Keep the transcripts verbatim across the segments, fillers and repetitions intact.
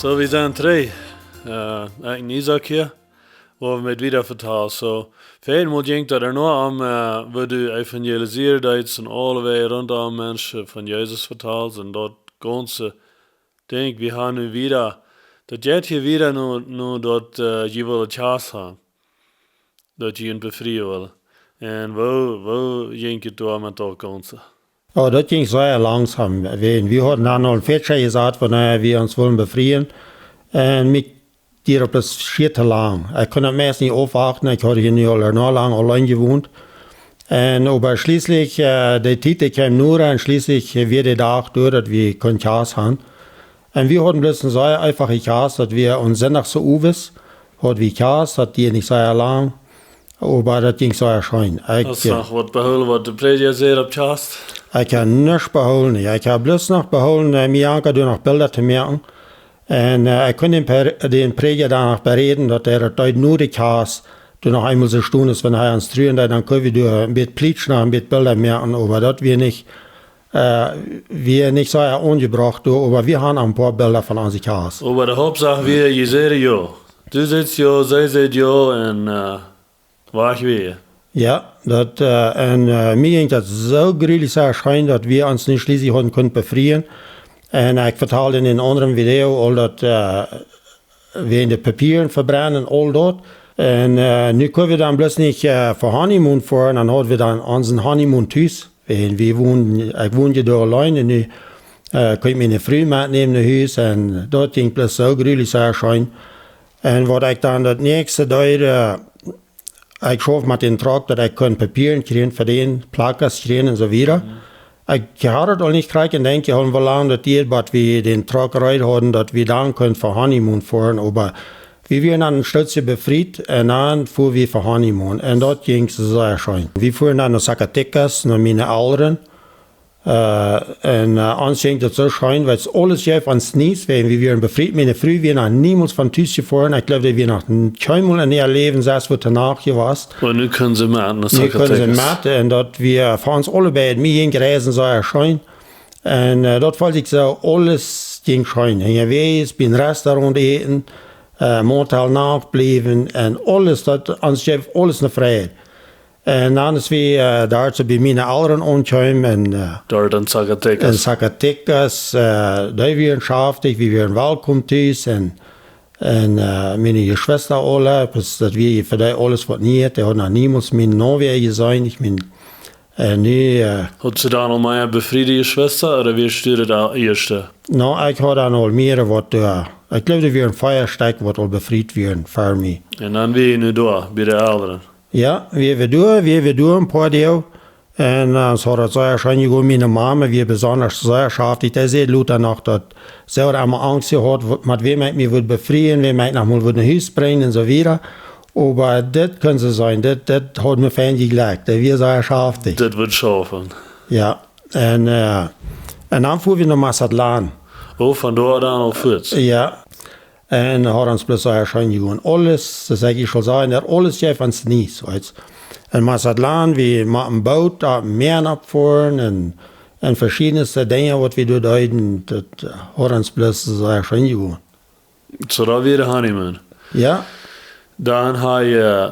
Soo, wie sent trigj. Äh, ekj un Isaak hia, wua wie met wieda vetalen. Soo, väl mol jinkj daut ea no om, äh, woo du evangelisieed deetst un aule Wäaj runtom Menschen von Jesus vetalst un daut gaunze Dinkj, wie haben nu wieda, daut jeit hia wieda no, no daut, äh, jie wellen Kjast haben, daut jie junt befrieen wellen. Un woo, woo jinkj et doa met daut gaunze? Oh, daut jinkj sea langsom. Wie, wie hauden dan aul een Fädje jesat, wanea wie ons wullen befrieen. Un mie dieed daut bloos schier to lang. Ekj kunn daut meist nich aufwachten. Ekj haud hia nu aul sea lang auleen jewont. Un oba schlieslich, äh, de Tiet, dee kjeem noda un schlieslich, äh, wia de Dach doa, daut wie kunnen Kjast haben. Un wie hauden bloos een sea eefache Kjast, daut wie aum Sindach soo owes hauden wie Kjast, daut dieed nich sea lang. Oba daut jinkj sea scheen. Ekj, hast äh, noch waut behoolen, waut de Prädja säd opp Kjast? Ekj hab nuscht behoolen. Jo, ekj hab bloos noch behoolen, äh, mie ankadun noch Bilda to moaken. Un, äh, ekj kunn dän Per-, dän Prädja dan noch beräden, daut hee daut deed no de Kjast, doa noch eemol soo stonen es, wan hee ons truen deed, dan kunn wie doa een bät plietschen, noch een bät Bilda moaken, oba daut wia nich, äh, wia nich soo aunjebrocht doa, oba wie haben een poa Bilda von onse Kjast. Oba de Hauptsach wia, jie säden jo. Du sätst jo, see säd jo, un, äh, wajch wia. Jo, daut, äh, un, äh, mie jinkj daut soo grulich sea scheen, daut wie ons nu schlieslich hauden kunt befrieen. Un ekj vetald en een aundret Video aul daut, äh, wie de Papieren vebrennen, aul daut. Un, äh, nu kunnen wie dan bloos nich, äh, fa Honeymoon foaren, dan hauden wie dan onsen Honeymoon tus. Wie, wie wonden, ekj wond je doa auleen un nu, äh, kunn ekj miene Fru metnämen no Hus un daut jinkj bloos soo grulich sea scheen. Un waut ekj dan daut näakjste deed, äh, ekj schauft met dän Truck, daut ekj kunn Papieren kjrieen, fa dän Placas kjrieen un soo wieda. Mhm. Ekj haud daut aul nich krakjt en Denkj jeholpen, woo lang daut dieed, bat wie dän Truck reed hauden, daut wie dan kunnen fa Honeymoon foaren, oba wie wieren dan een Stootje befriet un dan fuaren wie fa Honeymoon. Un daut jinkj sea scheen. Wie fuaren dan no Zacatecas, no miene Elren. Äh, un, äh, ons jinkj daut soo scheen, wiels aules jeef ons Nies, wiels wie wieren befriet. Miene Fru wia noch niemols von Tus jefoaren. Ekj jleew, dee wia noch n-, kjeenmol en äa Läwen selfst wua to Nacht jewast. Un nu kunn see met, nu kunn see met, un daut wia fa ons aule beid, mie jinkj Reisen sea scheen. Un, äh, daut feeld sikj soo, aules jinkj scheen. Unjawäajes, biem Restaurant äten, äh, Motel Nacht bliewen, un aules, daut ons jeef aules ne Freid. Un dan es wie, äh, doa soo bie miene Elren aunkjeemen un, äh, doa en Zacatecas. En Zacatecas, äh, dee wieren schaftich, wie wieren welkom tus un, un, äh, miene Jeschwista aule, daut wia fa dee aules waut Nieet, dee hauden noch niemols miene Novia jeseenen, ekj meen, äh, nu, äh, haud see dan aul mea befriede Jeschwista, ooda wia see daut ieeschte? No, ekj haud dan aul mea waut, äh, ekj jleew, doa wieren vea Stekj waut aul befriet wieren ver mie. Un dan wia jie nu doa, bie de Elren? Jo, wie wieren doa, wie wieren doa een poa Doag. Un, äh, see haud daut sea scheen jegonen, miene Mame wia besonda sea schaftich. Dee säd lota noch daut see haud emma Angst jehaut, w-, met wäm ekj mie wudd befrieen, wäm ekj noch mol wudd no Hus brinjen un soo wieda. Oba dit kunn see seenen, dit, dit haud mie fein jejlikjt. Dee wia sea schaftich. Dit wudd schaufen. Jo, un, äh, un dan fuaren wie no Mazatlan. Oh, von doa dan aul fuats? Jo. Un haud ons bloos sea scheen jegonen. Aules, daut saj ekj aul, daut aules jeef ons Nies, weetst. En Mazatlan, wie met een Boot opp een Mäa auffoaren un, un veschiedne Dinja waut wie doa deeden, daut, äh, haud ons bloos sea scheen jegonen. Soo, daut wia de Honeymoon. Jo. Dan hab jie, äh,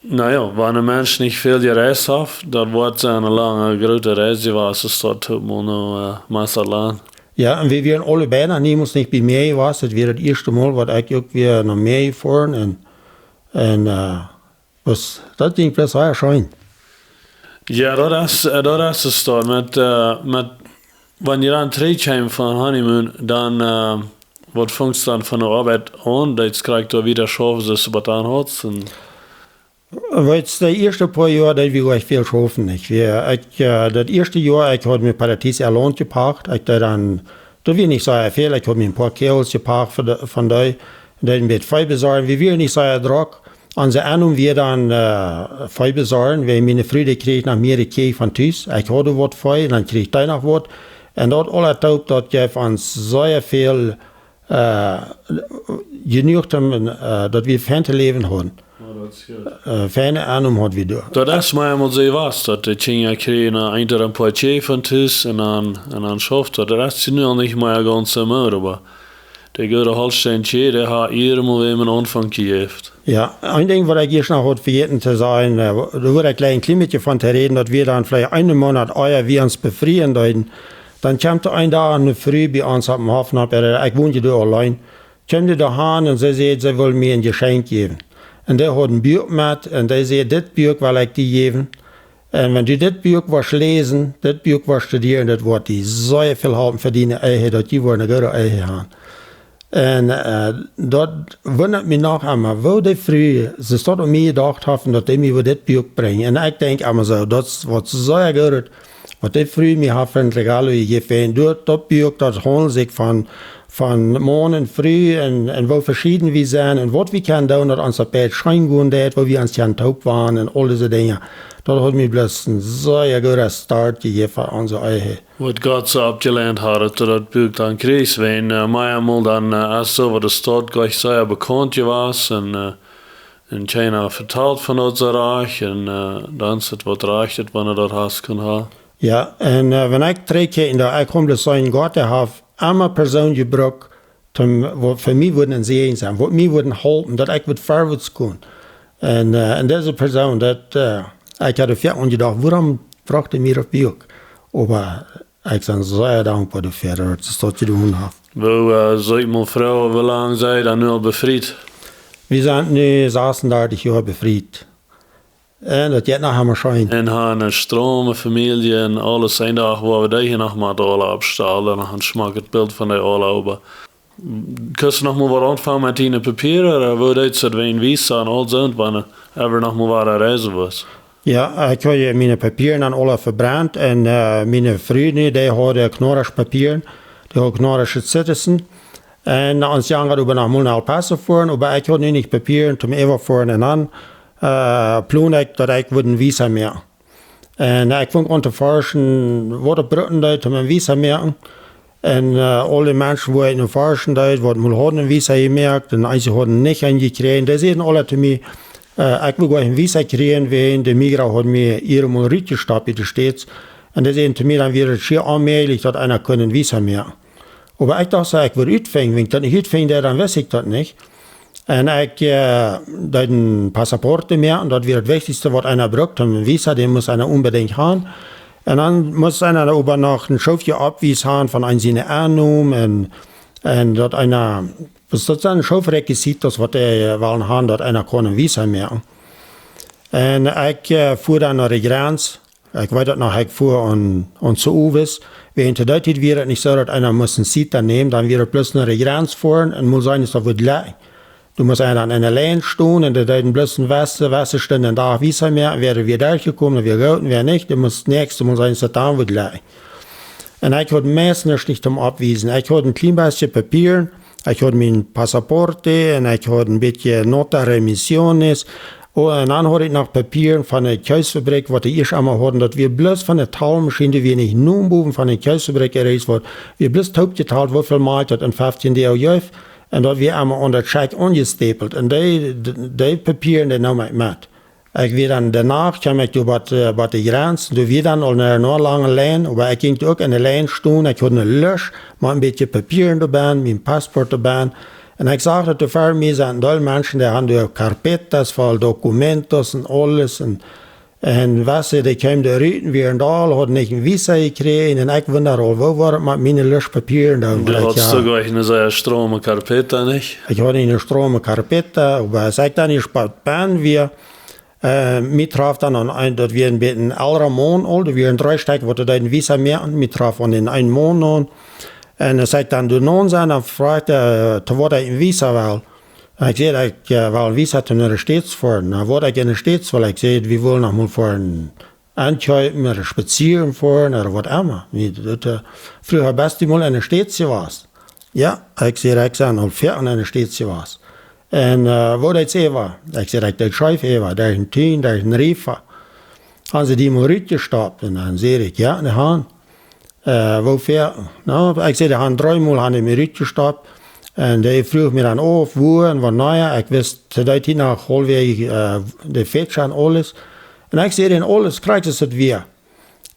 Na jo, wan een Mensch nich väl jereist haft, daut woat eene lange, groote Reis jewast, es daut uk mol no, äh, Mazatlan. Jo, un wie wieren aule beid noch niemols nich bie Mäa jewast. Daut wia daut ieeschte Mol waut ekj uk wia no Mäa jefoaren un, un, äh, waut, daut jinkj bloos sea scheen. Jo, daut es, äh, daut es de Story. Met, äh, met, wan jie dan trigjkjeemen von Honeymoon, dan, äh, waut funk dan von de Oabeit aun? Daut kjrieech ekj doa wieda schaufen, soo aus waut aunhoolt. Un Weetst, de ieeschte poa Joa deed wie uk väl schaufen, nich? Wie, ekj, äh, daut ieeschte Joa, ekj haud mie Paradies äa Launt jepacht. Ekj deed dan, daut wia nich soo väl, ekj haud mie een poa Kjäajels jepacht von de, von dee, deed een bät Vee besorjen. Wie wieren nich soo drock. Onse Ennom wia dan, äh, Vee besorjen, wiels miene Fru dee kjrieech noch mea Kjieej von Tus. Ekj haud waut Vee, dan kjrieech dee noch waut. Un daut aula toop, daut jeef ons sea väl äh, jenuach om, äh, daut wie fein to läwen hauden. Oh, daut es goot. Äh, feine Ennom haud wie doa. Daut es mie emol soo jewast, daut de Kjinja kjrieen, äh, eent ooda een poa Kjieej von Tus un dan, un dan schauft daut. Daut es nu aul nich mea gaunz soo, oba De goode Holstein Tjee, dee haft eenmol wäm een Aunfank jejäft. Jo, een Dinkj waut ekj ieescht noch haud vejäten to sajen, äh, doa wull ekj jlikj een kjlien bät von to räden, daut wie dan veleicht eenen Moonat ea wie ons befrieen deeden. Dan kjeem doa een Dach eene Fru bie ons opp dän Hoff nopp, äh, ekj wond je doa auleen. Kjeem dee doa han un see säd, see wull mie een Jeschenkj jäwen. Un dee haud een Buak met un dee säd: "Dit Buak well ekj die jäwen. Un wan du dit Buak woascht läsen, dit Buak woascht studieren, daut woat die sea väl halpen fa diene Ehe, daut du woascht eene goode Ehe han." Un, äh, daut wundat mie noch emma, woo dee Fru, see steit aun mie jedocht haft un daut dee mie wudd dit Buak brinjen. Un ekj denkj emma soo, daut es waut sea goodet, waut dee Fru mie haft fa een Regalo jejäft. Un daut, daut Buak, daut haundelt sikj von, von Maun un Fru un, un woo veschieden wie sent un waut wie kjennen doonen, daut ons daut bät scheen gonen deit, woo wie ons kjennen toop wonen un aul dise Dinja. Daut haft mie bloos een sea gooden Start jejäft fa onse Ehe. Waut Gott soo oppjelajcht haud, daut daut Buak dan kjrieech, wan, äh, meamol dan, äh, es soo waut de Staut jlikj sea bekaunt jewast un, äh, un kjeena vetalt von daut soo rajcht un, äh, dan es et waut rajcht, wan eena daut haft kunt han. Jo, un, äh, wan ekj trigjkjikj, dan ekj kaun bloos sajen, Gott, dee haft emma Persoonen jebrukt, toom, waut fa mie wudden een Säajen sennen, waut mie wudden halpen, daut ekj wudd verwoats komen. Un, äh, un dise Persoon, daut, äh, ekj haud väl aun jedocht, wuarom brocht hee mie daut Buak? Oba ekj sie sea dankboa doafäa, daut hee daut jedonen haft. Woo, äh, saul ekj mol froagen, woo lang sie jie dan nu aul befriet? Wie sent nu sasuntachentich Joa befriet. Un daut jeit noch emma scheen. Un han eene strome Famielje un aules. Een Dach woa wie dee hia noch mol aula oppstalen, noch een schmocket Bilt von dee aula, oba kaust du noch mol waut aunfangen met diene Papieren, ooda woo deetst du daut, wan Visa un aul soont, wan ever noch mol wada reisen wurscht? Jo, ekj haud je miene Papieren dan aula vebrent un, äh, miene Fru, dee haud knorrische Papieren, dee haud knorrische Citizen. Un ons jung daut, oba noch mol no El Paso foaren, oba ekj haud nu nich Papieren toom äwafoaren un dan, äh, plond ekj daut ekj wudd een Visa moaken. Un ekj funk aun to forschen, waut et brucken deed, om een Visa moaken. Un, äh, aul de Menschen, wua ekj no forschen deed, waut mol hauden een Visa jemoakt, un eenje hauden nich eent jekjräajen, dee säden aula to mie, äh, ekj wull goanich een Visa kjrieen, wiels de Migra haud mie hia mol rutjestoppt ut de States. Un dee säden to mie, dan wia et schier onmäajlich, daut eena kunn een Visa moaken. Oba ekj docht soo, ekj wudd utfinjen, wan ekj daut nich utfinjen deed, dan wist ekj daut nich. Un ekj, äh, deed een Passaport moaken, un daut wia daut Wichtichste, waut eena brukt, een Visa, dän must eena onbedinjt han. Un dan must eena oba noch een Schoofje Oppwies han von eenem siene Ennom un, un daut eena, daut sent Schoofrequisitos, waut dee, äh, wellen han, daut eena kaun een Visa moaken. Un ekj, äh, fua dan no de Jrenz. Ekj weet daut noch, ekj fua aun, aun Sauvas. Wiels to dee Tiet wia et nich soo, daut eena must een Cita nämen, dan wia et bloos no de Jrenz foaren un mol seenen, es daut wudd jlikj. Du must eena dan enne Lien stonen un dee deeden bloos wachten, wachten, stunden een Dach Visa moaken, wäa wia derchjekomen, wäa goot un wäa nich. Du must näakjstet Mol seenen, es daut dan wudd jlikj. Un ekj haud meist nuscht nich toom oppwiesen. Ekj haud een kjlien bät Papieren, ekj haud mien Passaport un ekj haud een bät nota remissiones. Oh, un dan haud ekj noch Papieren von de Kjeesfabrikj, waut dee ieescht emol hauden, daut wia bloos von de Talmaschien, dee wia nich nobowen von de Kjeesfabrikj, er es waut, wia bloos toopjetalt, woo väl Mol daut en feftieen Doag jeef. Un daut wia emol aun daut Schekj aunjestempelt. Un dee, dee, dee Papieren, dee neem ekj met. Ekj wia dan de Nacht, kjeem ekj doa bie, äh, bie de Jrenz, doa wia dan aul eene, eene lange Lien, oba ekj jinkj uk enne Lien stonen, ekj haud eene Lusch, met een bät Papieren doabie, mien Passaport doabie. Un ekj sach daut doa ver mie sent een Deel Menschen, dee hauden doa carpetas voll documentos un aules. Un, un waut see, dee kjeemen doa rut un wieren doa, hauden nich een Visa jekjräajen. Un ekj wundad aul, woo wia et met miene Lusch Papieren dan? Du haudst uk ech een sea strome carpeta, nich? Ekj haud eene strome carpeta, oba aus ekj dan hia bie wia, äh, mie trof dan aun een, daut wia een bät een elra Maun aul, doa wieren dree Stekj, waut doa deeden Visa moaken, mie trof aun dän eenen Maun aun. Un aus ekj dan doa aun säd, dan fruach hee, äh, to waut ekj een Visa well. Un ekj säd, ekj, äh, well een Visa toom no de States foaren. Na, waut ekj enne States well, ekj säd, wie wellen noch mol foaren enkjeepen ooda spazieren foaren ooda waut emma. Wie, daut, äh, fruach hee, best du mol enne States jewast? Jo, ekj säd, ekj sie aul väl enne States jewast. Un, äh, woo deetst du äwa? Ekj säd, ekj deed scheef äwa, derch een Tun, derch een Riefa. Haben see die mol rutjestoppt? Un dan säd ekj, jo, dee haben. Äh, woo väl? Na, ekj säd, dee haben dree Mol haben dee mie rutjestoppt. Un dee fruach mie dan auf, wua un wanea. Ekj wist to dee Tiet noch aul wäa, äh, de Fätja un aules. Un ekj säd, en aules krakjt es et wia.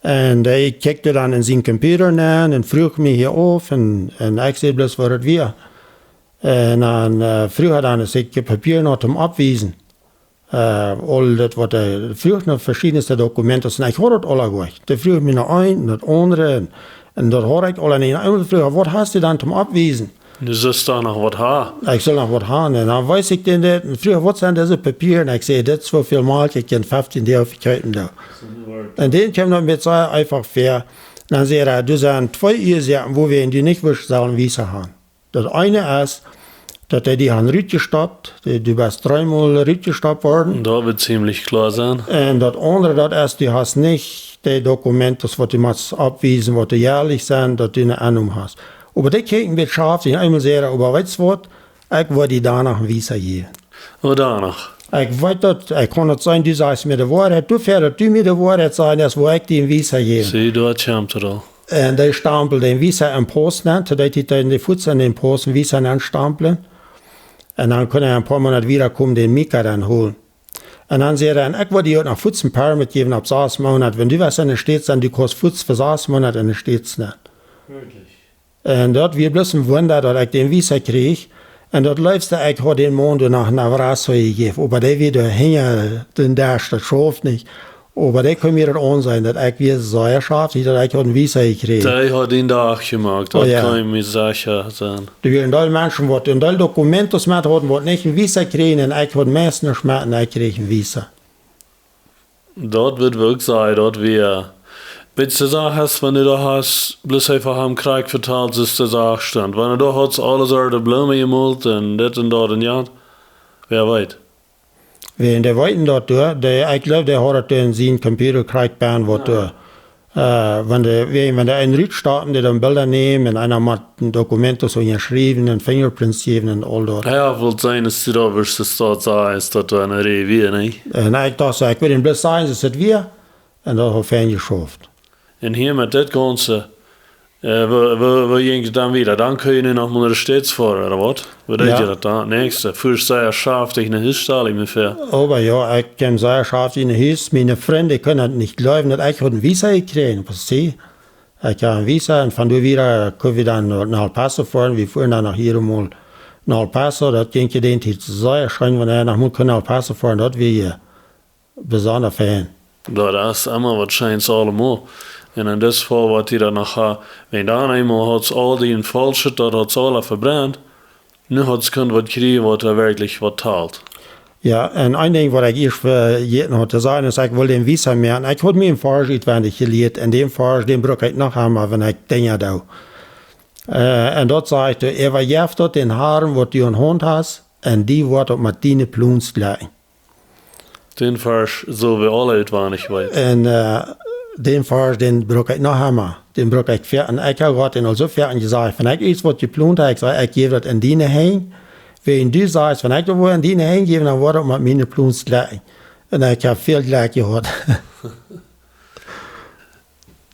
Un hee kjikjt dan en sien Computer nenn un fruach mie hia auf un, un ekj säd bloos, waut et wia. Un dan, äh, fruach hee dan, aus ekj Papieren haud toom oppwiesen. Äh, aul daut waut hee fruach, noch veschiedne Dokumenten, un ekj haud daut aula goa. Dee fruach mie noch eent un daut aundre, un, un daut haud ekj aul. Un eemol fruach hee: "Waut hast du dan toom oppwiesen?" Du sust doa noch waut haben. Ekj sull noch waut haben. Un dan wees ekj däm dit, un fruach: "Waut sent dise Papieren?" Ekj säd: "Dit es woo väl Malkj ekj en feftieen Doag vekjeepen doo." Un dee kjeem daut met sea eefach väa. Un dan säd hee: "Doa sent twee Uasoaken, wuarom wie nich wudden sellen Visa haben. Daut eene es, daut dee die haben rutjestoppt, dee, du best dreemol rutjestoppt worden. Daut woat ziemlich kloa sennen. Un daut aundre, daut es, du hast nich dee Dokumenten, waut du motst oppwiesen, waut du jäajlich sent, daut du ne Ennom hast." Oba dee kjikjt een bät schaftich, un eemol säd hee: "Oba weetst waut? Ekj woa die doano een Visa jäwen." Oh, doano. Ekj weet daut, ekj kaun daut sennen, du sajchst mie de Woarheit, du, ver daut du mie de Woarheit sajchst, es, woa ekj die een Visa jäwen. See, doa kjemt et aul. Un dee stampeld dän Visa em Pauss nenn, dee deed dee en de Futs en dän Pauss een Visa nenn stamplen. Un dan kunn hee een poa Moonat wieda komen, dän Mika dan holen. Un dan säd hee: "Un ekj woa die uk noch fuats een Permit jäwen opp sas Moonat. Wan du west en de States sennen, du kaust fuats fa sas Moonat en de States sennen." Werkjlich. Un daut wia bloos een Wunda, daut ekj dän Visa kjrieech. Un daut leefste, ekj haud dän Maun doa noch een Abrazo jejäft. Oba dee wia doa hinja dän Desch, daut schauft nich. Oba dee kunn mie daut aunseenen, daut ekj wia sea schaftich, daut ekj haud een Visa jekjräajen. Dee haud dän Dach jemoakt, oh, daut jo. Kaun ekj mie secha sennen. Doa wieren dol Menschen, waut een dol Dokumenten met hauden, waut nich een Visa kjrieejen, un ekj haud meist nuscht met, un ekj kjrieech een Visa. Daut woat uk sennen, daut wia, weetst, de Sach es, wan du doa hast, bloos eefach am krakjt vetalt, soo aus de Sach stunt. Wan du doa hast aules aul de Bloomen jemolt un dit un daut un jant, wäa weet. Wäa, dee weeten daut doa, dee, ekj jleew, dee haud daut en sien Computer krakjt bie, waut doa, äh, wan dee, wäa, wan dee eenen rutstoppen, dee dan Bilda nämen un eena mott een Dokument soo unjaschriewen un Fingerprints jäwen un aul daut. Jo, ekj well sennen, aus du doa wist, daut doa soo es, daut doa een Ree wia, nä? Un ekj docht soo, ekj well am bloos sajen, daut et wia, un daut haud fein jeschauft. Un hia met dit gaunze, äh, woo, woo, woo jinkj et dan wieda? Dan kunn jie nu noch mol no de States foaren, ooda waut? Woo deed jie daut dan? Näakjste, fuascht sea schaftich no Hus, stal ekj mie väa. Oba jo, ekj kjeem sea schaftich no Hus. Miene Frind kunnen daut nich jleewen, daut ekj haud een Visa jekjräajen, vestonen? Ekj haud een Visa un von doa wieda kunnen wie dan no, no El Paso foaren. Wie fuaren dan noch hia mol no El Paso. Daut jinkj je dän Tiet sea scheen, wan wie noch mol kunnen no El Paso foaren, daut wia je besonda fein. Daut es emma waut Scheent aulemol. Un en dit Faul, waut dee dan noch ha-, wan dan eemol haud aul dee Faulschheit, daut haud aula vebrent. Nu haud kunnt waut kjrieen, waut doa werkjlich waut talt. Jo, un een Dinkj, waut ekj ieescht vejäten haud to sajen, es, ekj wull dän Visa moaken. Ekj haud mie een Varsch utwendich jelieet, un dän Varsch, dän bruck ekj noch emol, wan ekj Dinja doo. Äh, un daut sajcht: "Äwajeft daut dän Harn, waut du aun Haunt hast, un dee woat daut met diene Plons jlikjen." Dän Varsch sell wie aule utwendich weeten. Un, äh, dän Varsch, dän bruck ekj noch emol. Dän bruck ekj foaken, un ekj hab Gott dän aul soo foaken jesajcht, wan ekj ieescht waut jeplont hab, ekj saj: "Ekj jäw daut en diene Henj." Wan du sajchst, wan ekj daut woa en diene Henj jäwen, dan woat daut met miene Plons jlikjen. Un ekj hab väl Jlekj jehaut.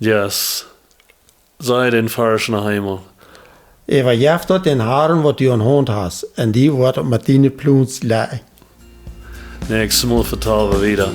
Yes. Saj dän Varsch noch eemol. Äwajeft daut dän Harn, waut du aun Haunt hast, un dee woat daut met diene Plons jlikjen. Näakjstet Mol vetal wie wieda.